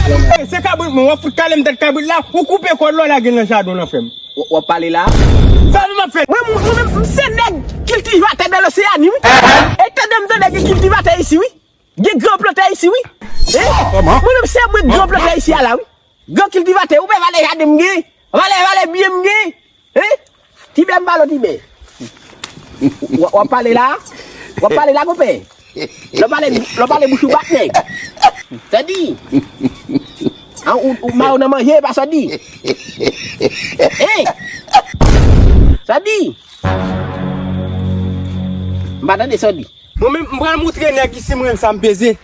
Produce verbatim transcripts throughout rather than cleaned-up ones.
Se kabrit mwen, w ap fout kale m tèt kabrit la, ou koupe kòd la, w lage l nan jaden w lan, frè m. W ap pale la? Sa m ap fè? Mwen, mwen, mwen menm, m se nèg kiltivatè nan Loseyani, wi. E tande m tande gen kiltivatè isi, wi. Gen gran plantè isi, wi. Mwen menm se mwen gran plantè isi a la, wi. Gran kiltivatè, ou pè valè jaden m gen. Valè, valè byen m gen. Hein? Tibè m pale w Tibè. W ap pale la? W ap pale la, konpè? Lè w pale, lè w pale bouch ou bat nèg. Sa di? An, ou, ou ma ou nan manje, pa sa di? Hein? Sa di? M pa tande sa di. Mwen menm, m pral moutre nèg isi mwen sa m peze.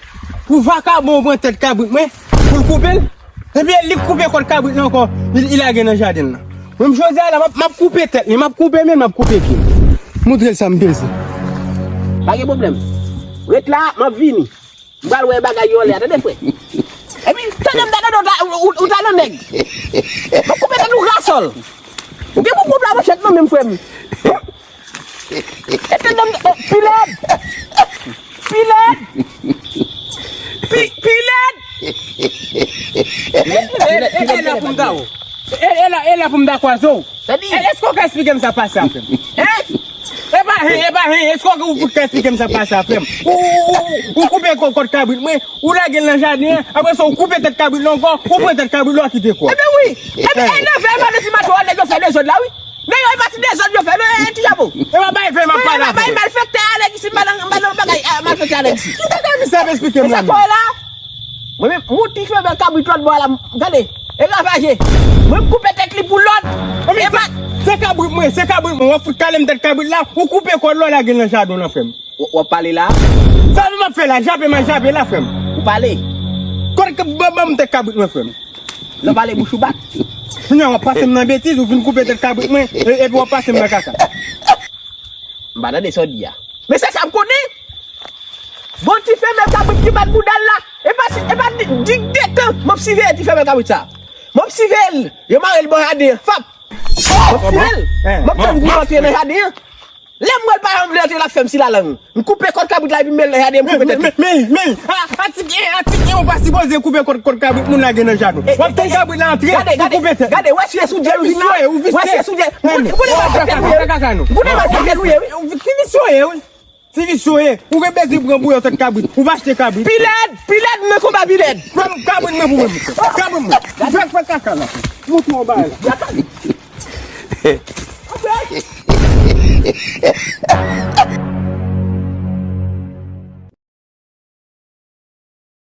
Pou vakabon pran tèt kabrit mwen, pou l koupe l. Epi li k koupe kòd kabrit lan ankò, li, li lage nan jaden l lan. Mwen menm jodi a la, m ap, m ap koupe tèt li, m ap koupe men l, m ap koupe pye l. Moutre l sa m peze. Pa gen pwoblèm. Ret la, m ap vini. M pral wè bagay yo anlè a, tande frè. Epi, tande m ta tande w ta, ou, ou, ou ta nan nèg. M ap koupe tèt ou rasòl. Ou gen pou koup la manchèt nan men m, frè m. E tande m, eh, pi lèd. Pi lèd. Pi, pi lèd. E, e, e, e la pou m ta w. E, e la, e la pou m ta kwaze w. E, èske w ka esplike m sa pase a, frè m? Hein? E pa hen, e pa hen, èske w fout ka esplike m sa pase a, frè m? Ou, ou, ou, ou, ou koupe kò-, kòd kabrit mwen, ou lage l nan jaden an, apre sa, ou koupe tèt kabrit la ankò, ou pran tèt kabrit la, ou kite kò. Ebyen wi. Ebyen, e nan vè, e pa nan ti mato a, nèg yo fè dezòd la, wi. Nèg yo, e pa ti dezòd yo fè, non, e ti chapo. E pa bay vè, m ap pale a, frè m. Bay malfektè Alèk isi, m pa nan, m pa nan bagay, eh, malfektè Alèk isi. Ki bagay misye ap esplike m la menm? Mwen menm, mouti femèl kabrit lòt bò a la, tande, e ravaje. Mwen m koupe tèt li pou lòt. E pa se, se kabrit mwen, se kabrit mwen, w ap fout kale m tèt kabrit la, ou koupe kòd la, w lage l nan jaden w lan, frè m. W, w ap pale la? Sa m ap fè la, jape m al jape la, frè m. Ou pale? Kòd, ban, ban m tèt kabrit mwen, frè m. Lè w pale bouch ou bat. Kounye a w ap pase m nan betiz, ou fin koupe tèt kabrit mwen, e, epi w ap pase m nan kaka. M pa tande sa w di a. Men se sa m konnen. Gon ti femèl kabrit ki bat bouda l la. E pa si, e pa di, di de tan m ap siveye ti femèl kabrit sa. M ap siveye l. Yo mare l bò jaden an. Fap. M ap siveye l. M ap tann pou l antre nan jaden an. Lè m wè l pa janm vle antre, l ap fè m silalang. M koupe kòd kabrit la epi m met l nan jaden, m koupe tèt li. Men, men, men, a, atik en, atik en, ou pa sipoze koupe kòd, kòd kabrit moun lage nan jaden. W ap tann kabrit la antre, ou koupe tèt. Gade, gade, wè si e sou dyèl ou vin la. Ou visye, ou visye. Wè si e sou dyèl. Ou, ou konnen malfektè l ou ye, wi. Ou konnen malfektè l ou ye, wi. Ti visye w ye, wi. Ti visye w ye. Ou gen bezwen pran bouyon tèt kabrit. Ou pa achte kabrit. Pi lèd, pi lèd, men konba pi lèd. Pran kabrit mwen pou mwen, mesye. Kabrit mwen. Fè, fè kaka la. Mouton an bay la.